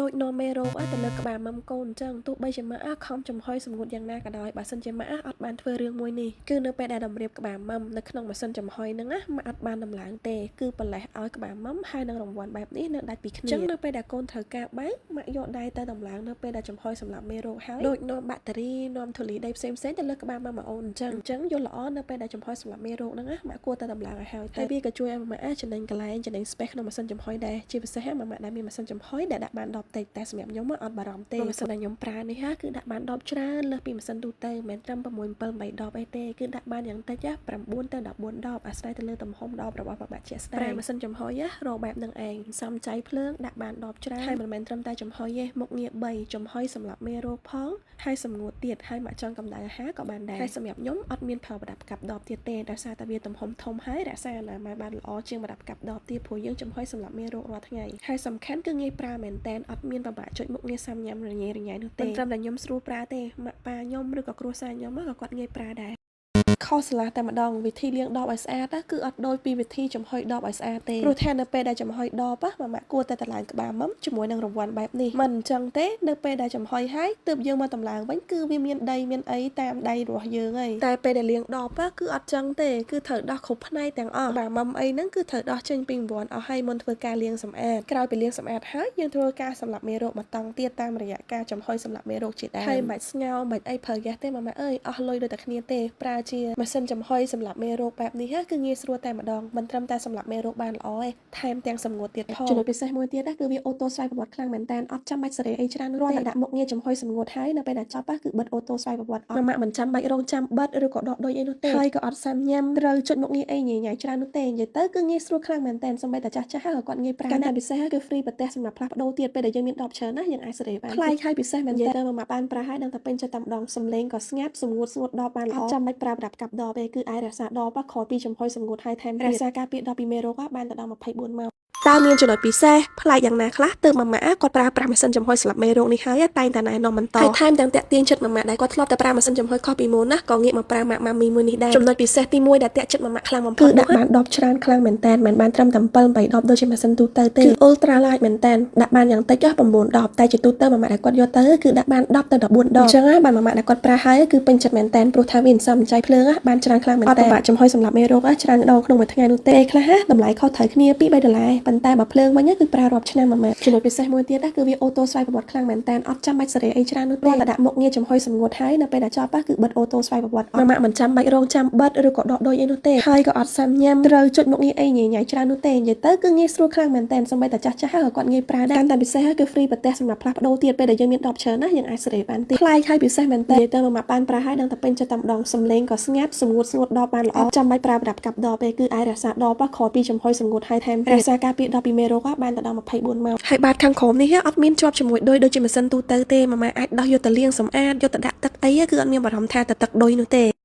ដូចនាំមេរោគទៅលើក្បាលម៉ាំកូនអញ្ចឹងទោះបីជាម៉ាក់ខំចំហុយសម្ងួតយ៉ាងណាក៏ដោយបើសិនជាម៉ាក់អត់បានធ្វើរឿងមួយនេះគឺនៅពេលដែលតម្រៀបក្បាលម៉ាំនៅក្នុងម៉ាស៊ីនចំហុយហ្នឹងណាម៉ាក់អត់បានដំឡើងទេគឺប្រលេះឲ្យក្បាលម៉ាំហើយនឹងរង្វាន់បែបនេះនៅដាច់ពីគ្នាអញ្ចឹងនៅពេលដែលកូនត្រូវការបើកម៉ាក់យកដៃទៅដំឡើងនៅពេលដែលចំហុយសម្រាប់មេរោគហើយដូចនាំបាក់តេរីនាំធូលីដីផ្សេងៗទៅលើក្បាលម៉ាំអូនអញ្ចឹងអញ្ចឹងយល់ល្អនៅពេលដែលចំហុយសម្រាប់មេរោគហ្នឹងណាម៉ាក់គួរតែដំឡើងឲ្យហើយទៅហើយវាក៏ជួយឲ្យម៉ាក់ចំណេញកន្លែងចំណេញ space ក្នុងម៉ាស៊ីនចំហុយដែរជាពិសេសម៉ាក់ដែលមានម៉ាស៊ីនចំហុយដែលដាក់បានដបតិចតែសម្រាប់ខ្ញុំអត់បារម្ភទេម៉ាស៊ីនដែលខ្ញុំប្រើនេះហាគឺដាក់បានដបច្រើនលើសពីម៉ាស៊ីនទូទៅមិនមែនត្រឹម6 7 8ដបអីទេគឺដាក់បានយ៉ាងតិច9ទៅ14ដបអាស្រ័យទៅលើទំហំដបរបស់ម៉ាក់ជាក់ស្ដែងប្រើម៉ាស៊ីនចំហុយរកបែបនឹងឯងសំចៃភ្លើងដាក់បានដបច្រើនហើយមិនមែនត្រឹមតែចំហុយទេមុខងារ3ចំហុយសម្រាប់មេរោគផងហើយសម្ងួតទៀតហើយម៉ាក់ចង់កម្ដៅអាហារក៏បានដែរហើយសម្រាប់ខ្ញុំអត់មានប្រើប្រដាប់កាប់ដបទៀតទេដោយសារតែវាទំហំធំហើយរក្សាអនាម័យបានល្អជាងប្រដាប់កាប់ដបទៀតព្រោះយើងចំហុយសម្រាប់មេរោគរាល់ថ្ងៃហើយសំខាន់គឺងាយប្រើមែនតែនអត់មានពិបាកចុចមុខងារសាំញ៉ាំរញ៉េរញ៉ៃនោះទេមិនត្រឹមតែខ្ញុំស្រួលប្រើទេម៉ាក់ប៉ាខ្ញុំឬក៏គ្រួសារខ្ញុំក៏គាត់ងាយប្រើដែរខុសស្រឡះតែម្ដងវិធីលាងដបឲ្យស្អាតគឺអត់ដូចពីវិធីចំហុយដបឲ្យស្អាតទេព្រោះថានៅពេលដែលចំហុយដបម៉ាម៉ាក់គួរតែតម្លើងក្បាលមឹមជាមួយនឹងរង្វាន់បែបនេះមិនអញ្ចឹងទេនៅពេលដែលចំហុយហើយទើបយើងមកតម្លើងវិញគឺវាមានដីមានអីតាមដៃរបស់យើងហើយតែពេលដែលលាងដបគឺអត់ចឹងទេគឺត្រូវដោះគ្រប់ផ្នែកទាំងអស់ក្បាលមឹមអីហ្នឹងគឺត្រូវដោះចេញពីរង្វាន់អស់ហើយមុនធ្វើការលាងសម្អាតក្រោយពីលាងសម្អាតហើយយើងធ្វើការសម្លាប់មេរោគមកតង់ទៀតតាមរយៈការចំហុយសម្លាប់មេរោគជាដើមហើយមិនបាច់ស្ងោរមិនបាច់អីប្រើហ្គាសទេម៉ាម៉ាអើយអស់លុយដូចតែគ្នាទេប្រើជាម៉ាស៊ីនចំហុយសម្រាប់មេរោគបែបនេះគឺងាយស្រួលតែម្ដងមិនត្រឹមតែសម្រាប់មេរោគបានល្អទេថែមទាំងសម្ងួតទៀតផងចំណុចពិសេសមួយទៀតណាគឺវា auto ស្វ័យប្រវត្តិខ្លាំងមែនតើអត់ចាំបាច់សេរីអីច្រើនរាល់តែដាក់មុខងារចំហុយសម្ងួតហើយនៅពេលដែលចប់គឺបិទ auto ស្វ័យប្រវត្តិអត់ម៉ាម៉ាមិនចាំបាច់រងចាំបិទឬក៏ដកដូចអីនោះទេហើយក៏អត់សាំញ៉ាំត្រូវចុចមុខងារអីញ៉ៃញ៉ៃច្រើននោះទេនិយាយទៅគឺងាយស្រួលខ្លាំងមែនតើសូម្បីតែចាស់ចាស់ក៏គាត់ងាយប្រើកាន់តែពិសេសគឺ free ប្រទេសសម្រាប់ផ្លាស់ប្ដូរទៀតពេលដែលយើងមានដបច្រើនណាយើងអាចសេរីបានប្លែកហើយពិសេសមែនតើម៉ាម៉ាបានប្រើហើយដឹងតែពេញចិត្តតែម្ដងសំឡេងក៏ស្ងាត់សម្ងួតស្ងួតដបបានល្អអត់ចាំបាច់ប្រើប្រដាប់កាប់ដបទេគឺអាចរក្សាដបក្រោយពីចំហុយសម្ងួតហើយថែមទៀតរក្សាការពារដបពីមេរោគបានទៅដល់24ម៉ោងតើមានចំណុចពិសេសប្លែកយ៉ាងណាខ្លះទើបម៉ាម៉ាគាត់ប្រើប្រាស់ម៉ាស៊ីនចំហុយស្លាប់មេរោគនេះហើយតែងតែណែនាំបន្តហើយថែមទាំងតាក់ទាញចិត្តម៉ាម៉ាដែលគាត់ធ្លាប់តែប្រើម៉ាស៊ីនចំហុយខុសពីមុនណាក៏ងាកមកប្រើម៉ាក់ម៉ាមីមួយនេះដែរចំណុចពិសេសទី1ដែលតាក់ចិត្តម៉ាម៉ាខ្លាំងបំផុតគឺដាក់បានដបច្រើនខ្លាំងមែនតើមិនបានត្រឹមតែ7 8ដបដូចជាម៉ាស៊ីនទូទៅទេគឺ ultra light មែនតើដាក់បានយ៉ាងតិច9ដបតែជាទូទៅម៉ាម៉ាដែលគាត់យកទៅគឺដាក់បាន10ទៅ14ដបអញ្ចឹងបានម៉ាម៉ាដែលគាត់ប្រើហើយគឺពេញចិត្តមែនតើព្រោះថាវាសំចៃភ្លើងបានច្រើនខ្លាំងមែនតើអត់ពិបាកចំហុយសម្រាប់មេរោគច្រើនដងក្នុងមួយថ្ងៃនោះទេខ្លះតម្លៃខុសត្រូវគ្នា2 3ដុល្លារប៉ុន្តែបើភ្លើងវិញគឺប្រើរាប់ឆ្នាំម៉ាម៉ាចំណុចពិសេសមួយទៀតគឺវា auto ស្វ័យប្រវត្តិខ្លាំងមែនតើអត់ចាំបាច់សេរីអីច្រើននោះទេតែដាក់មុខងារចំហុយសម្ងួតហើយនៅពេលដែលចប់គឺបិទ auto ស្វ័យប្រវត្តិម៉ាម៉ាមិនចាំបាច់រងចាំបិទឬក៏ដកដូចអីនោះទេហើយក៏អត់សាំញ៉ាំត្រូវចុចមុខងារអីញ៉ៃញ៉ៃច្រើននោះទេនិយាយទៅគឺងាយស្រួលខ្លាំងមែនតើសូម្បីតែចាស់ចាស់ក៏គាត់ងាយប្រើដែរកាន់តែពិសេសគឺ free ប្រទេសសម្រាប់ផ្លាស់ប្ដូរទៀតពេលដែលយើងមានដបច្រើនណាយើងអាចសេរីបានទៀតប្លែកហើយពិសេសមែនតើនិយាយទៅម៉ាម៉ាបានប្រើហើយដឹងតែពេញចិត្តតែម្ដងសំឡេងក៏ស្ងាត់សម្ងួតស្ងួតដបបានល្អអត់ចាំបាច់ប្រើប្រដាប់កាប់ដបទេគឺអាចរក្សាដបក្រោយពីចំហុយសម្ងួតហើយថែមទៀតរក្សាការពារដបពីមេរោគបានទៅដល់24ម៉ោងហើយបាតខាងក្រោមនេះអត់មានជាប់ជាមួយដូចដូចជាម៉ាស៊ីនទូទៅទេម៉ាម៉ាអាចដោះយកទៅលាងសម្អាតយកទៅដាក់ទឹកអីគឺអត់មានបារម្ភថាទៅទឹកដុយនោះទេ។